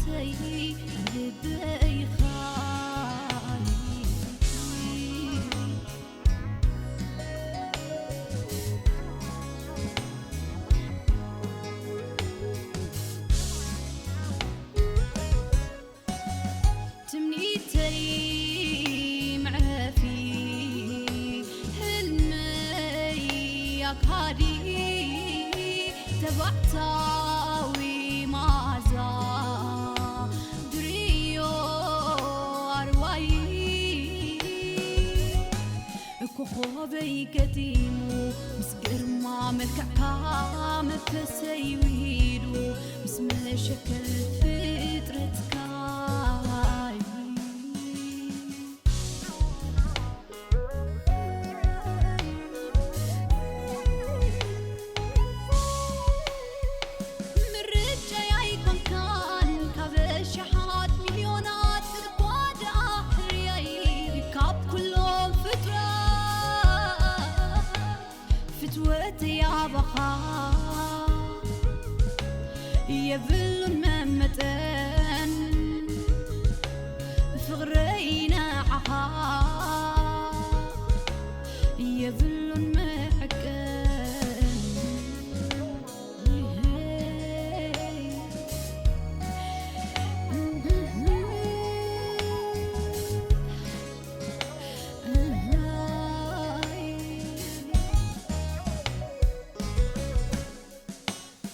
ተይ ልበይ ኻይ ትምኒተይ መዕረፊ ሕልመይ ኣካሊ ተባዕታዊ መዓዛ ድርዮ ኣርዋይ ኮኾበይ ገጢሙ ምስ ግርማ መልክዕካ መንፈሰይ ውሂዱ ምስ መሸከል ፍጥረትካ ምርጫይ ኣይኮንካን ካብ ኣሽሓት ሚልዮናት እኳ ደኣ ሕርያይ ካብ ኩሎም ፍጡራት ፍትወተይ ኣባኻ የብሉን መመጠን ፍቕረይ ንዓኻ የብሉን መዐቀን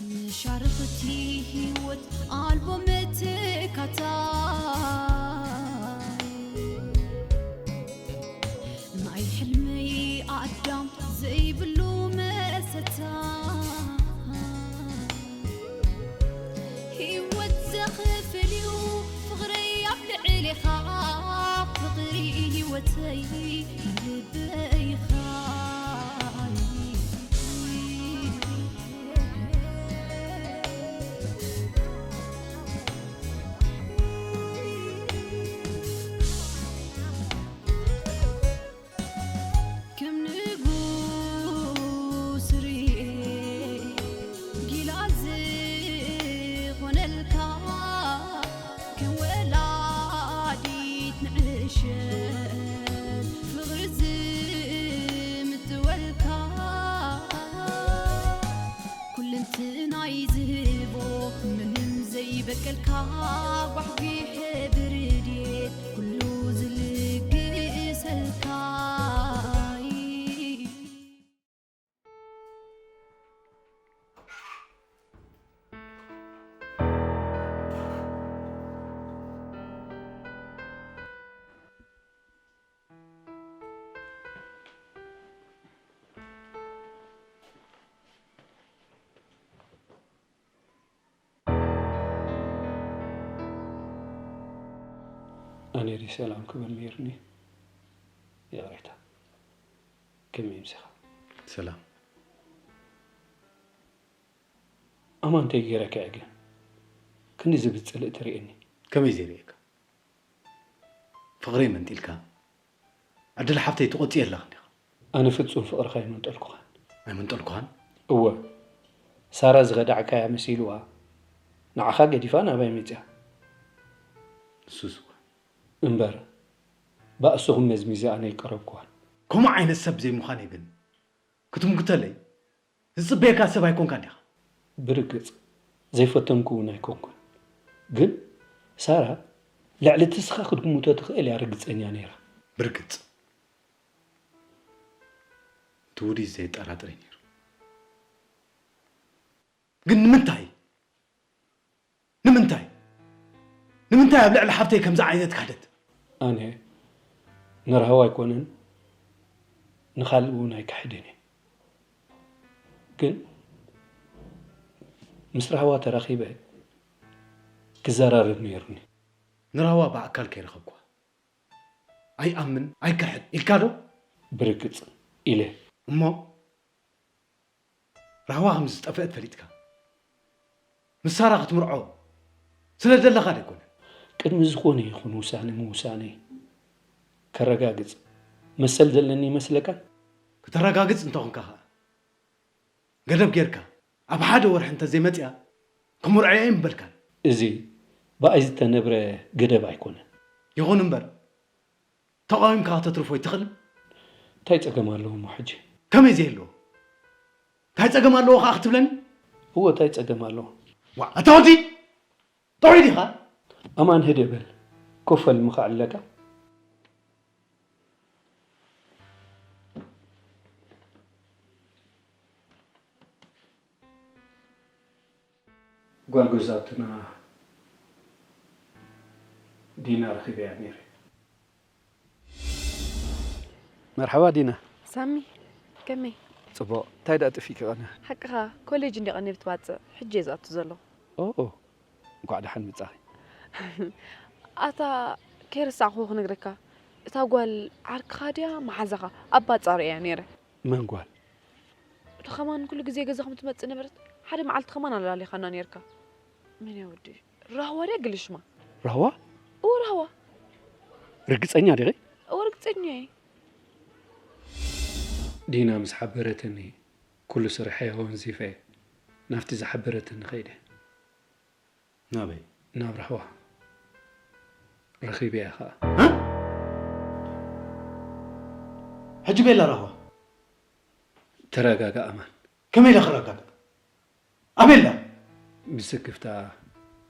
መሻርኽቲ ህይወት ኣልቦ መተካታይ ናይ ሕልመይ ኣዳም ዘይብሉ መሰታ ህይወት ዘኽፍል እዩ ፍቕረይ ኣብ ልዕሌኻ ፍቕሪ ህይወተይ ልበይኻ ከም ንጉስ ርኤ ጊላ ዝኾነልካ ከም ወላዲት ንዕሸል ፍቕሪ ዝምጥወልካ ኩልንትናይ ዝህቦ ምንም ዘይበቀልካ ጓሕጒሐ ብርድየት ኩሉ ዝልግሰልካ ኣነ ድየ ሰላም ክብል ነይሩኒ? ይቕሬታ። ከመይ ምሲኻ? ሰላም። ኣማን እንታይ ገይረካ እየ ግን? ክንዲ ዝብል ጽልኢ ትርእየኒ? ከመይ ዘይርእየካ? ፍቕረይ መንጢልካ? ዕድል ሓፍተይ ትቖጽእ ኣለኻ እንዲኻ። ኣነ ፍጹም ፍቕርኻ ኣይመንጠልኩኻን። ኣይመንጠልኩኻን? እወ። ሳራ ዝኸዳዕካያ መሲልዋ ንዓኻ ገዲፋ ናባይ መጺኣ። ንሱስ እወ። እምበር፣ ብኣስኹም መዝሚዘ ኣነ ኣይቀረብኩዋን። ከምኡ ዓይነት ሰብ ዘይምዃነይ ግን ክትምጉተለይ ዝጽበየካ ሰብ ኣይኮንካን ዲኻ? ብርግጽ፣ ዘይፈተንኩ እውን ኣይኮንኩን። ግን ሳራ ልዕሊ እቲ ንስኻ ክትግምቶ ትኽእል እያ ርግጸኛ ነይራ። ብርግጽ፣ እቲ ውዲት ዘየጠራጥር እዩ ነይሩ። ግን ንምንታይ? ንምንታይ? ንምንታይ ኣብ ልዕሊ ሓፍተይ ከምዚ ዓይነት ክሕደት? ኣነ ንራህዋ ኣይኮነን ንኻልእ እውን ኣይክሕድን እየ። ግን ምስ ራህዋ ተራኺበ ክዘራረብ ነይሩኒ። ንራህዋ ብኣካል ከይረኸብኩዋ ኣይኣምን ኣይክሕድ ኢልካ ዶ? ብርግጽ ኢለ። እሞ ራህዋ ከም ዝጠፍአት ፈሊጥካ ምስ ሳራ ክትምርዖ ስለ ደለኻ ዶ ኣይኮነን? ቅድሚ ዝኾነ ይኹን ውሳነ ምውሳነይ ከረጋግጽ መሰል ዘለኒ ይመስለካ? ከተረጋግጽ እንተኾንካ ኸኣ ገደብ ጌርካ ኣብ ሓደ ወርሒ እንተዘይመጺኣ ክምርዖ እየ ምበልካን። እዚ ብኣይ ዝተነብረ ገደብ ኣይኮነን። ይኹን እምበር፣ ተቓዊምካ ከተትርፎ ኣይትኽእልን? እንታይ ጸገም ኣለዎ እሞ ሕጂ? ከመይ ዘየለዎ? እንታይ ጸገም ኣለዎ ከኣ ክትብለኒ? እወ፣ እንታይ ጸገም ኣለዎ? ዋእ፣ ኣታ ወዲ! ጥዑይ ዲኻ? ኣማን፣ ህድእ በል። ኮፍ በል፣ ምኻዕ ኣለካ። ጓል ገዛትና ዲና ረኺበያ ነይረ። መርሓባ ዲና። ሳሚ፣ ከመይ? ጽቡቕ። እንታይ ደኣ ጠፊእኪ ቀንያ? ሓቅኻ፣ ኮሌጅ እንድየ ቀንየ ብትባጽዕ፣ ሕጂ እየ ዝኣቱ ዘለኹ። ኦ፣ እንኳዕ ደሓን መጻኺ። ኣታ፣ ከይረሳዕኹ ክነግረካ፣ እታ ጓል ዓርክኻ ድያ መሓዛኻ? ኣብ ባጻሩ እያ ነይረ። መን ጓል? እታ ከማን ኩሉ ግዜ ገዛኹም ትመጽእ ነበረት። ሓደ መዓልቲ ከማን ኣላሊኻና ነይርካ። መን እያ ወዲ? ራህዋ ድያ ግልሽማ? ራህዋ? እወ፣ ራህዋ። ርግጸኛ ዲኺ? እወ፣ ርግጸኛ እየ። ዲና ምስ ሓበረትኒ፣ ኩሉ ስርሐይ ኣወንዚፈ፣ ናብቲ ዝሓበረትኒ ከይደ። ናበይ? ናብ ራህዋ። ረኺበያ ኸኣ። እ? ሕጂ ቤላ ራህዋ? ተረጋጋ ኣማን። ከመይ ኢለ ክረጋጋ? ኣበይ ኣላ? ብስክፍታ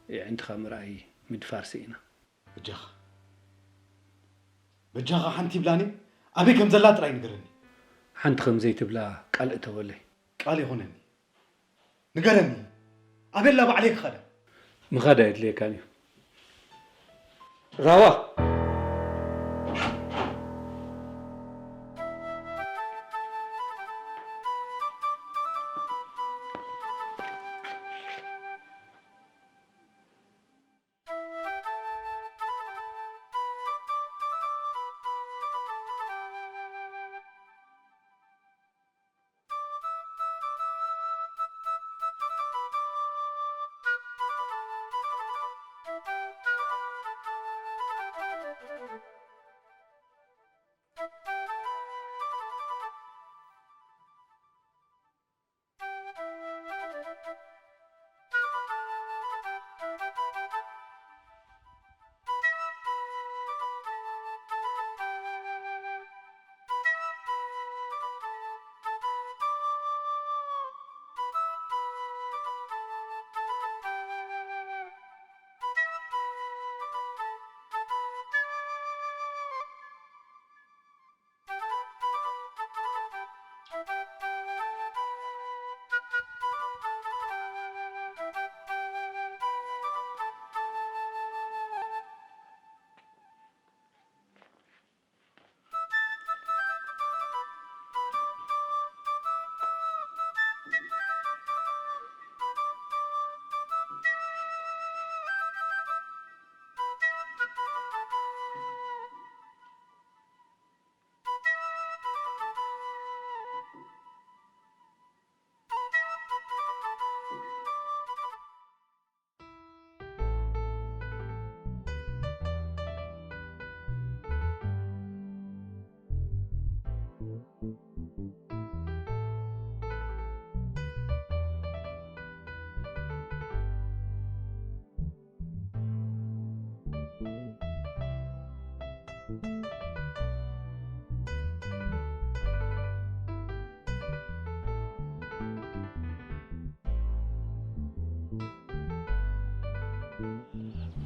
የዕንትኻ ምርኣይ ምድፋር ስኢና። በጃኻ። በጃኻ ሓንቲ ይብላኒ፣ ኣበይ ከም ዘላ ጥራይ ንገረኒ። ሓንቲ ከም ዘይትብላ ቃል እተወለይ። ቃል ይኹነኒ። ንገረኒ። ኣበይ ኣላ ባዕለይ ክኸዳ? ምኻድ ኣየድልየካን እዩ። ራዋ!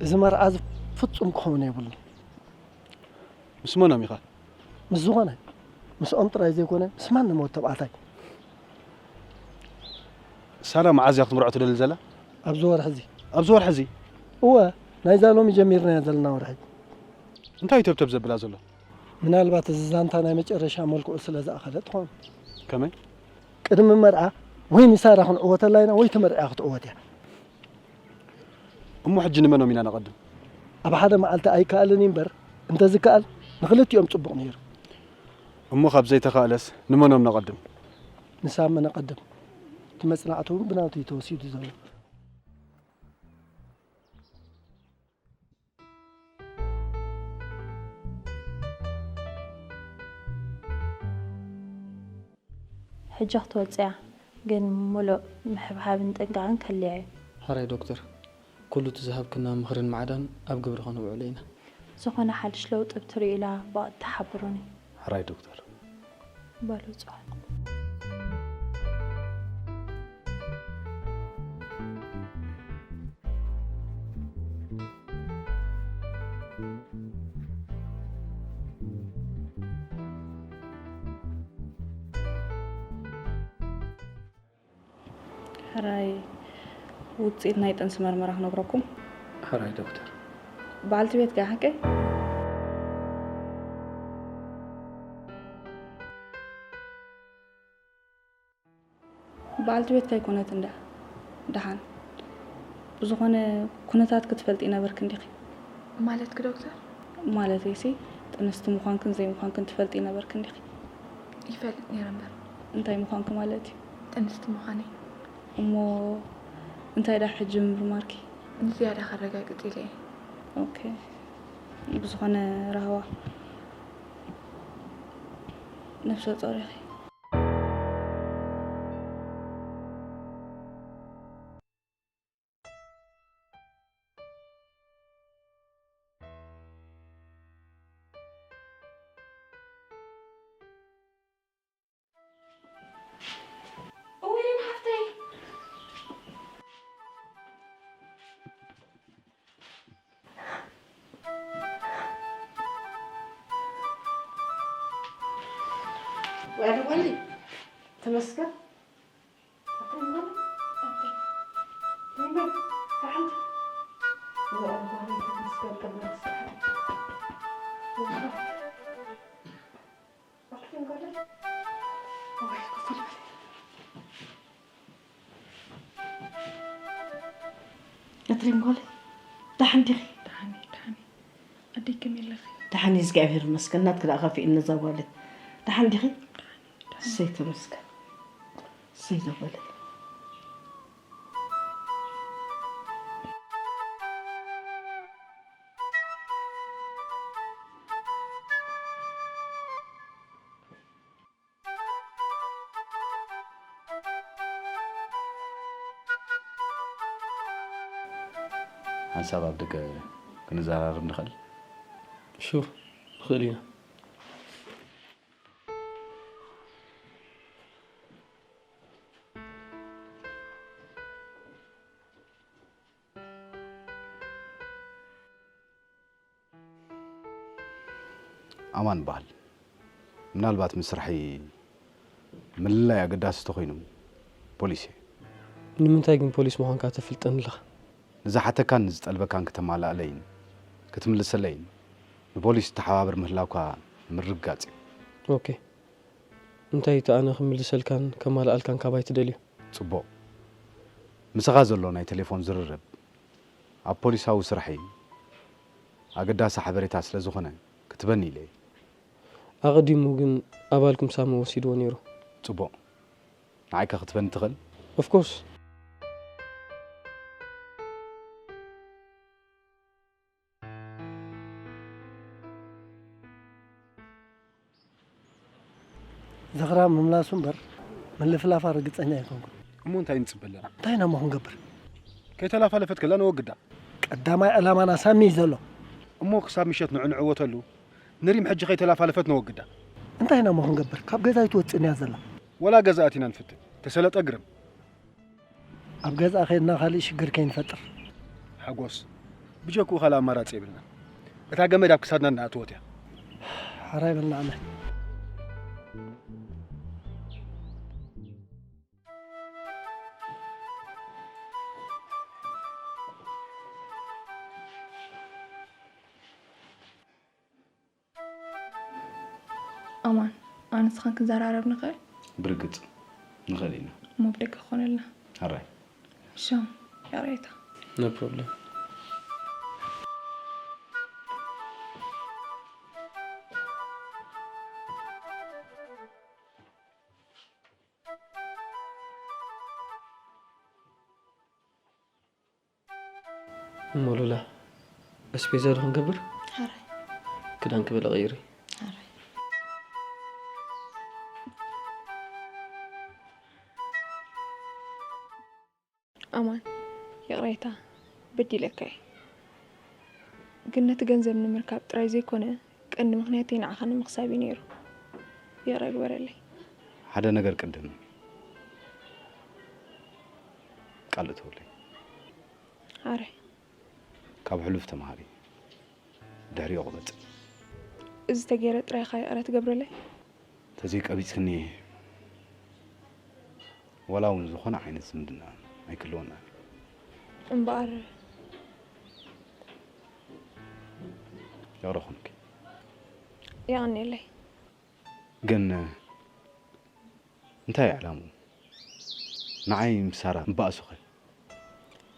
እዚ መርዓ እዚ ፍጹም ክኸውን የብሉን። ምስ መኖም ኢኻ? ምስ ዝኾነ። ምስኦም ጥራይ ዘይኮነ፣ ምስ ማንም ወዲ ተባዕታይ። ሳራ መዓዝ እያ ክትምርዖ ትደሊ ዘላ? ኣብዚ ወርሒ እዚ። ኣብዚ ወርሒ እዚ? እወ፣ ናይዛ ሎሚ ጀሚርናያ ዘለና ወርሒ። እንታይ እዩ ተብተብ ዘብላ ዘሎ? ምናልባት እዚ ዛንታ ናይ መጨረሻ መልክዑ ስለ ዝኣኸለ ትኸውን። ከመይ? ቅድሚ መርዓ ወይ ንሳራ ክንዕወተላ ኢና ወይ እቲ መርዓ ክትዕወት እያ። እሞ ሕጂ ንመኖም ኢና ነቐድም? ኣብ ሓደ መዓልቲ ኣይከኣልን እዩ እምበር፣ እንተዝከኣል ንኽልቲኦም ጽቡቕ ነይሩ። እሞ ካብ ዘይተኻእለስ ንመኖም ነቐድም? ንሳሚ ነቐድም። እቲ መጽናዕቲ እውን ብናቱ እዩ ተወሲዱ ዘሎ። ሕጂ ክትወጽእ እያ፣ ግን ምሉእ ምሕብሓብን ጥንቃቕን ከድልያ እዩ። ሕራይ ዶክተር፣ ኩሉ እቲ ዝሃብክና ምኽርን ማዕዳን ኣብ ግብሪ ከነውዕሎ ኢና። ዝኾነ ሓድሽ ለውጢ ብትርእዩላ ብቐጥታ ሓብሩኒ። ሕራይ ዶክተር። በሉ ጽዑ። ሕራይ ውጽኢት ናይ ጥንሲ መርመራ ክነግረኩም። ሕራይ ዶክተር። በዓልቲ ቤት ከ ሓቀይ? በዓልቲ ቤት ከይኮነት እንዳ ደሓን ብዝኾነ ኩነታት ክትፈልጢ ነበርክ እንዲኺ። ማለትክ ዶክተር? ማለተይሲ ጥንስቲ ምዃንክን ዘይምዃንክን ትፈልጢ ነበርክ እንዲኺ። ይፈልጥ ነይረ እምበር። እንታይ ምዃንክ ማለት እዩ? ጥንስቲ ምዃነይ። እሞ እንታይ ዳ ሕጂ ምምርማርኪ? ንዝያዳ ከረጋግጽ ኢለ እየ። ኦኬ። ብዝኾነ ራህዋ ነፍሰ ጾር ኢኺ። እውይ ሓፍተይ። ወዲ ወሊ ተመስገን። ኣትሪም ጓለይ፣ ደሓን ዲኺ? ደሓን እየ፣ ደሓን እየ። ኣደይ ከመይ ኣለኺ? ደሓን እየ፣ እግዚኣብሔር ይመስገን። ናትኪ ደኣ ከፊእኒ እዛ ጓለይ። ደሓን ዲኺ? ደሓን እየ፣ ደሓን እየ። እሰይ ተመስገን። እሰይ እዛ ጓለይ። ሓንሳብ ኣብ ደገ ክንዘራረብ ንኽእል? ሹር፣ ንኽእል ኢና። ኣማን በሃል። ምናልባት ምስ ስርሐይ ምልላይ ኣገዳሲ ተኾይኑ፣ ፖሊስ እየ። ንምንታይ ግን ፖሊስ ምዃንካ ተፍልጠኒ ኣለኻ? ንዝሓተካን ንዝጠልበካን ክተማልኣለይን ክትምልሰለይን ንፖሊስ ተሓባብር ምህላውካ ንምርግጋጽ እዩ። ኦኬ። እንታይ እቲ ኣነ ክምልሰልካን ከማልኣልካን ካባይ ትደልዮ? ጽቡቕ። ምሳኻ ዘሎ ናይ ቴሌፎን ዝርርብ ኣብ ፖሊሳዊ ስርሐይ ኣገዳሲ ሓበሬታ ስለ ዝኾነ ክትበኒ ኢለ እየ። ኣቐዲሙ ግን ኣባልኩም ሳሚ ወሲድዎ ነይሩ። ጽቡቕ። ንዓይከ ክትበኒ ትኽእል? ኦፍ ኮርስ። ዝኽራ ምምላሱ እምበር ምልፍላፋ ርግጸኛ ኣይኮንኩን። እሞ እንታይ ንጽበ ኣለና? እንታይ ኢና እሞ ክንገብር? ከይተላፋለፈት ከላ ነወግዳ። ቀዳማይ ዕላማና ሳሚ እዩ ዘሎ። እሞ ክሳብ ምሸት ንዑ ንዕወተሉ። ንሪም ሕጂ ከይተላፋለፈት ነወግዳ። እንታይ ኢና እሞ ክንገብር? ካብ ገዛ ኣይትወጽእን እያ ዘላ። ወላ ገዛ ኣቲና ንፍትን። ተሰለጠ ግርም። ኣብ ገዝኣ ኸይድና ካልእ ሽግር ከይንፈጥር። ሓጎስ፣ ብጀክኡ ካልእ ኣማራጺ የብልናን። እታ ገመድ ኣብ ክሳድና እናኣተወት እያ። ሓራይ በልና ኣመል። ኣማን፣ ኣነ ንስኻን ክንዘራረብ ንኽእል? ብርግጽ፣ ንኽእል ኢና። እሞ ብደገ ክኾነልና። ሕራይ። ሻም፣ ይቕሬታ። No problem። እሞ ሉላ፣ ኣስቤዛ ዶ ክንገብር? ሕራይ። ክዳን ክበለ ቀይሪ። ሕራይ። ኣማን፣ ይቕሬታ። በዲለካ እየ። ግን ነቲ ገንዘብ ንምርካብ ጥራይ ዘይኮነ፣ ቀንዲ ምኽንያተይ ንዓኻ ንምኽሳብ እዩ ነይሩ። ይቕረ ግበረለይ። ሓደ ነገር ቅድም ቃል እተውለይ። ኣረ። ካብ ሕሉፍ ተምሃሪ። ድሕሪኡ ክመጽእ። እዚ ተገይረ ጥራይ ኢኻ ይቕረ ትገብረለይ? ተዘይቀቢጽክኒ፣ ዋላ እውን ዝኾነ ዓይነት ዝምድና ኣይክልወና። እምበኣር። ይቕረ ኹንኪ። የቐንየለይ። ግን እንታይ እዩ ዕላምኡ? ንዓይ ምስ ሳራ ምባእሱኸ?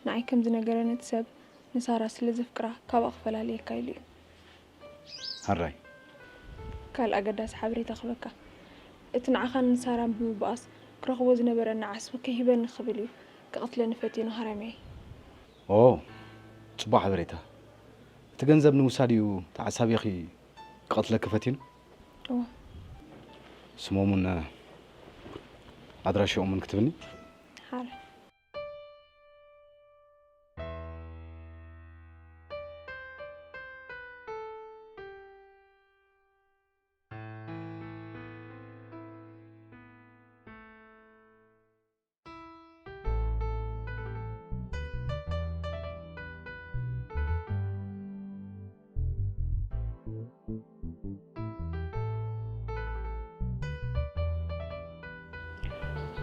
ንዓይ ከም ዝነገረኒ እቲ ሰብ ንሳራ ስለ ዘፍቅራ ካብኣ ክፈላልየካ ኢሉ እዩ። ሕራይ። ካልእ ኣገዳሲ ሓበሬታ ክህበካ። እቲ ንዓኻን ንሳራን ብምባኣስ ክረኽቦ ዝነበረኒ ዓስቢ ከይህበኒ ክብል እዩ ክቐትለኒ ፈቲኑ ሃረመይ። ኦ፣ ጽቡቕ ሓበሬታ። እቲ ገንዘብ ንምውሳድ እዩ ተዓሳቢኺ ክቐትለኪ ፈቲኑ? እወ። ስሞምን ኣድራሽኦምን ክትብኒ? ሓረ።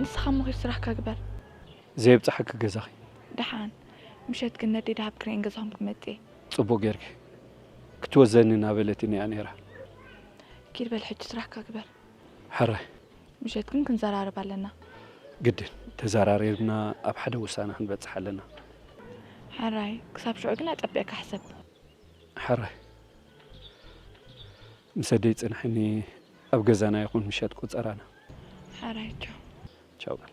ንስኻ እሞ ኺድ ስራሕካ ግበር። ዘየብጽሓኪ ገዛኺ። ደሓን። ምሸት ግን ነደይ ደሃብ ክርእየን ገዛኹም ክመጽእ እየ። ጽቡቕ ጌርኪ። ክትወስደኒ እናበለትኒ እያ ነይራ። ኪድ በል ሕጂ ስራሕካ ግበር። ሕራይ። ምሸት ግን ክንዘራረብ ኣለና። ግድን። ተዘራሪብና ኣብ ሓደ ውሳነ ክንበጽሕ ኣለና። ሕራይ። ክሳብ ሽዑ ግን ኣጸቢቕካ ሕሰብ። ሕራይ። ምስ ኣደይ ጽንሕኒ ኣብ ገዛና ይኹን ምሸት ቆጸራና። ሕራይ። ቻው። ቻው በል።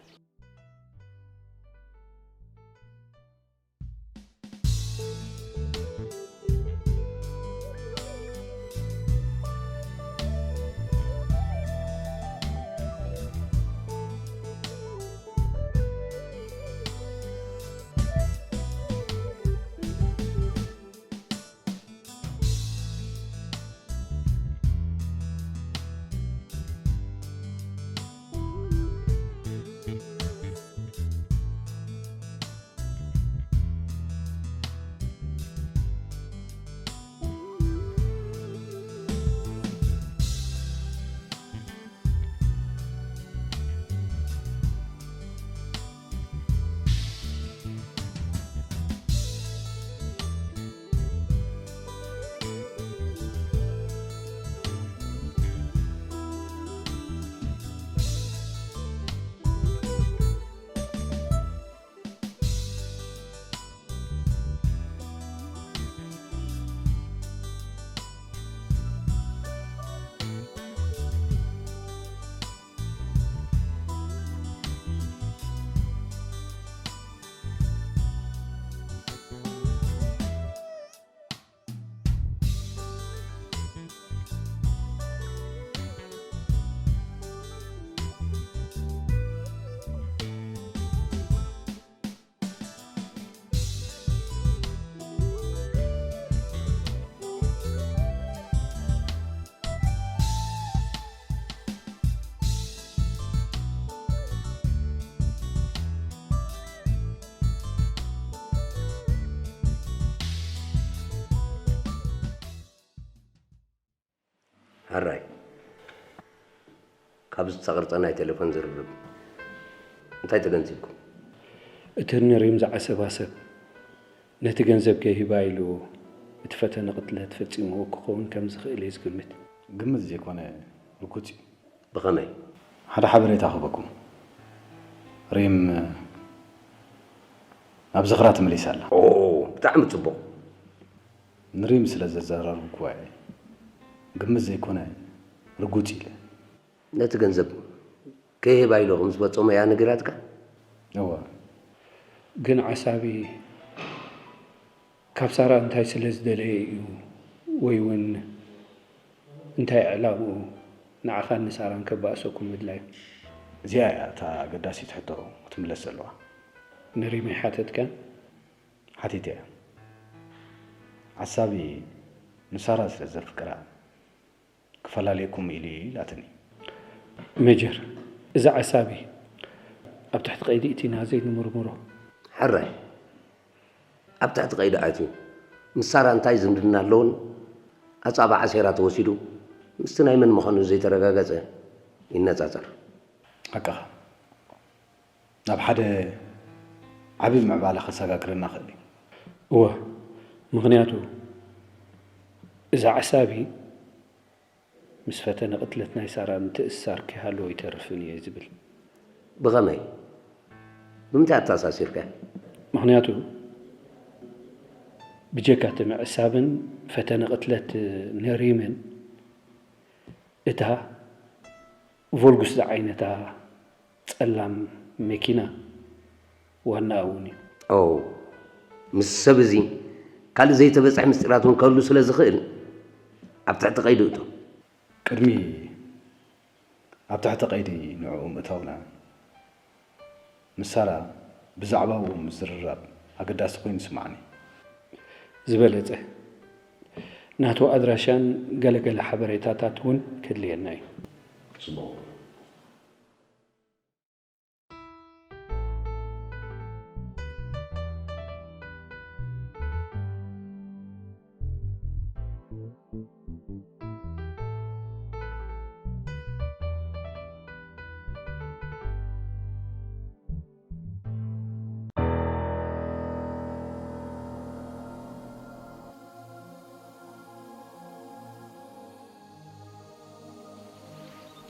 ሕራይ፣ ካብ ዝተቐርጸ ናይ ቴሌፎን ዝርርብ እንታይ ተገንዚብኩም? እቲ ንሪም ዝዓሰባ ሰብ ነቲ ገንዘብ ከይህባ ኢሉ እቲ ፈተነ ቅትለት ፈጺምዎ ክኸውን ከም ዝኽእል እየ ዝግምት። ግምት ዘይኮነ ርጉጽ እዩ። ብኸመይ? ሓደ ሓበሬታ ክህበኩም። ሪም ናብ ዝኽራ ተመሊሳ ኣላ። ኦ፣ ብጣዕሚ ጽቡቕ። ንሪም ስለ ዘዘራረብኩዋ እየ ግምት ዘይኮነ ርጉጽ ኢለ። ነቲ ገንዘብ ከይህባ ኢሉ ከም ዝፈጸሞ እያ ነጊራትካ? እወ። ግን ዓሳቢ ካብ ሳራ እንታይ ስለ ዝደለየ እዩ ወይ እውን እንታይ ዕላምኡ ንዓኻን ንሳራን ከባእሰኩም ምድላዩ? እዚኣ እያ እታ ኣገዳሲት ሕቶ ክትምለስ ዘለዋ። ንሪም ኣይሓተትካን? ሓቲተያ። ዓሳቢ ንሳራ ስለ ዘፍቅራ ክፈላለየኩም ኢሉ እዩ ኢላትኒ። ሜጀር፣ እዛ ዓሳቢ ኣብ ትሕቲ ቀይዲ እቲና ዘይንምርምሮ። ሕራይ፣ ኣብ ትሕቲ ቀይዲ ኣትዩ ምስ ሳራ እንታይ ዝምድና ኣለዎን ኣጻብዓ ሴራ ተወሲዱ ምስቲ ናይ መን ምዃኑ ዘይተረጋገጸ ይነጻጸር። ሓቅኻ፣ ናብ ሓደ ዓቢ ምዕባለ ከሰጋግረና ክእል እዩ። እወ፣ ምኽንያቱ እዛ ዓሳቢ ምስ ፈተነ ቅትለት ናይ ሳራ ምትእስሳር ከይሃለዎ ኣይተርፍን እየ ዝብል። ብኸመይ? ብምንታይ ኣተኣሳሲርካያ? ምኽንያቱ ብጀካ እቲ ምዕሳብን ፈተነ ቅትለት ንሪምን እታ ቮልጉስ ዝዓይነታ ጸላም መኪና ዋናኣ እውን እዩ። ኦ፣ ምስ ሰብ እዚ ካልእ ዘይተበጽሐ ምስጢራት እውን ክህሉ ስለ ዝኽእል ኣብ ትሕቲ ቀይዲ እቶ። ቅድሚ ኣብ ትሕቲ ቀይዲ ንዕኡ ምእታውና፣ ምስ ሳራ ብዛዕባኡ ምዝርራብ ኣገዳሲ ኮይኑ ይስምዓኒ። ዝበለጸ፣ ናቱ ኣድራሻን ገለገለ ሓበሬታታት እውን ከድልየና እዩ። ጽቡቕ።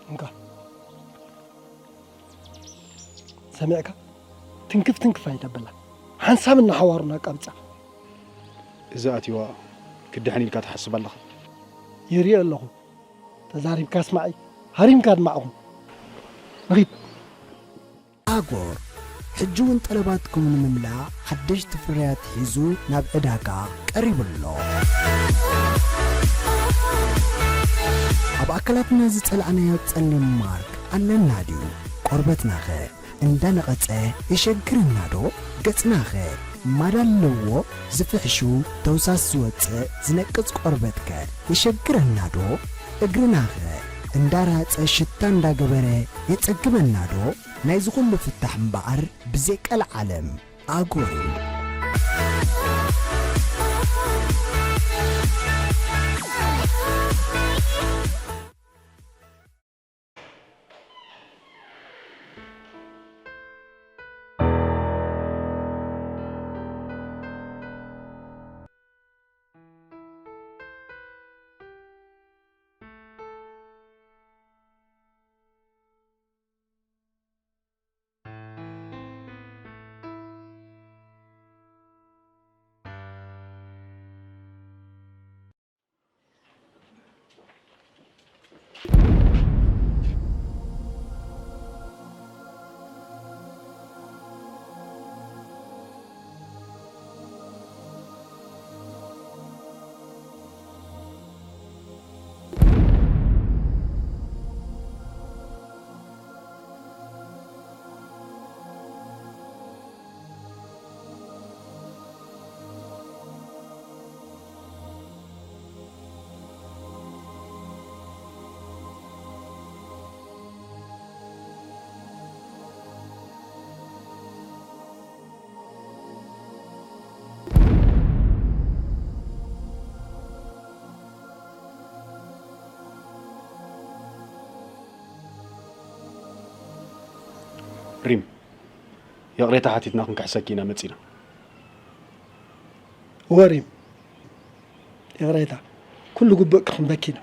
እንካ ሰሚዕካ ትንክፍ ትንክፍ ኣይተብላ። ሓንሳብ እናሓዋሩና ቀብጻ። እዛ ኣትዋ ክድሕን ኢልካ ትሓስብ ኣለኻ? ይርኢ ኣለኹ። ተዛሪብካ ስማዒ፣ ሃሪምካ ኣድማዕኹም። ንኺድ። ኣጎር ሕጂ እውን ጠለባትኩም ንምምላእ ሓደሽቲ ፍርያት ሒዙ ናብ ዕዳጋ ቀሪቡ ኣሎ። ኣብ ኣካላትና ዝጸላእናዮ ጸሊም ማርክ ኣለና ድዩ? ቆርበትናኸ እንዳነቐጸ የሸግረና ዶ? ገጽናኸ ማዳ ኣለዎ? ዝፍሕሹ ተውሳስ ዝወጽእ ዝነቅጽ ቆርበትከ የሸግረና ዶ? እግርናኸ እንዳራጸ ሽታ እንዳገበረ የጸግመና ዶ? ናይዚ ኩሉ ፍታሕ እምበኣር ብዘይ ቀልዓለም ኣጎር እዩ። ሪም፣ ይቕሬታ ሓቲትና ክንክሕሰኪ ኢና መጺና። እወ ሪም፣ ይቕሬታ፣ ኩሉ ግቡእ ክኽንበኪ ኢና።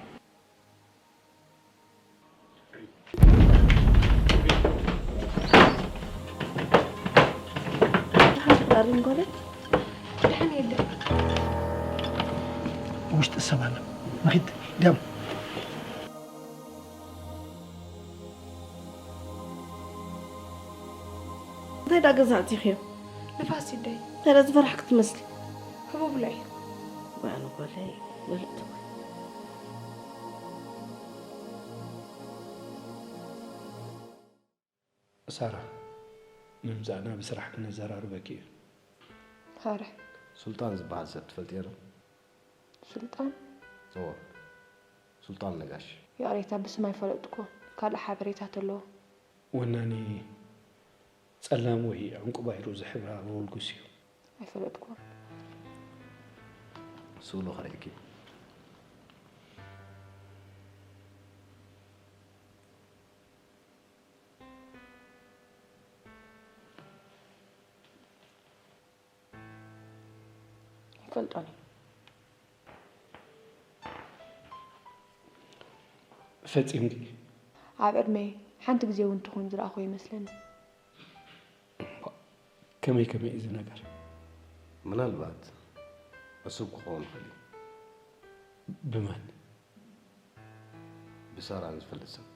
ሪም ጎበዝ፣ ደሓን የለ። ውሽጢ ሰብ ኣሎ። ንኺድ፣ ዲያም። እንታይ ዳ ገዛ ኣቲኽዮ? ንፋስ ይደይ። እንታይ ዳ ዝፈራሕክ ትመስሊ? ህቡብ ለይ። ጓል ጓለይ፣ በልዕቲ ጓል። ሳራ፣ ምምጻእና ብስራሕ ክነዘራርበኪ እዩ። ፋርሕ፣ ሱልጣን ዝበሃል ሰብ ትፈልጥዮ ዶ? ሱልጣን? እዎ፣ ሱልጣን ነጋሽ። ይቕሬታ፣ ብስም ኣይፈለጥኩ። ካልእ ሓበሬታ ተለዎ? ወናኒ ጸላም ወይ ዕንቁ ባይሩ ዝሕብራ ሮልጉስ እዩ። ኣይፈለጥኩ። ስእሉ ከርእየኪ። ይፈልጦን እዩ። ፈጺምኪ? ኣብ ዕድመይ ሓንቲ ግዜ እውን ትኹን ዝረኣኹ ይመስለኒ። ከመይ ከመይ እዚ ነገር? ምናልባት ዕሱብ ክኸውን ይኽእል እዩ። ብመን? ብሳራ ንዝፈልጥ ሰብ።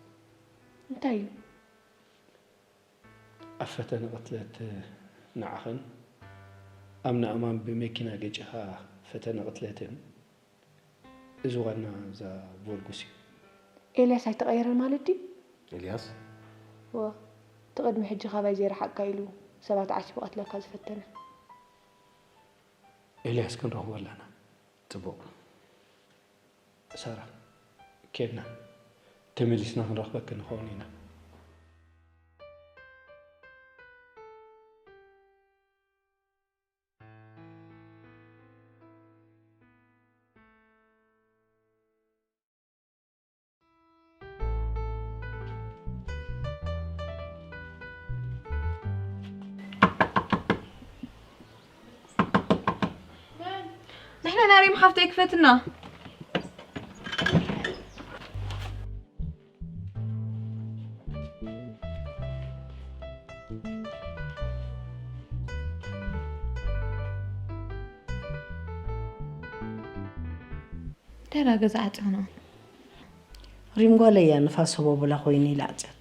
እንታይ እዩ? ኣብ ፈተነ ቅትለት ንዓኽን ኣብ ንኣማን ብመኪና ገጭኻ ፈተነ ቅትለትን እዚ ዋና እዛ ቮልጉስ እዩ። ኤልያስ ኣይተቐየረን ማለት ድዩ? ኤልያስ? ወ ትቕድሚ ሕጂ ካባይ ዘይረሓቅካ ኢሉ ሰባት ዓሲቡ ቀትለካ ዝፈተነ። ኤልያስ ክንረኽቦ ኣለና። ጽቡቕ። ሳራ፣ ኬድና ተመሊስና ክንረኽበኪ ንኸውን ኢና። ንሕና ናሪም ሓፍተይ ክፈትና። እንታይ ዳ ገዛ ዓፂኽና? ሪም ጓለይ እያ ንፋስ ህቦ ብላ ኮይኑ ኢላ ዓፅያቶ።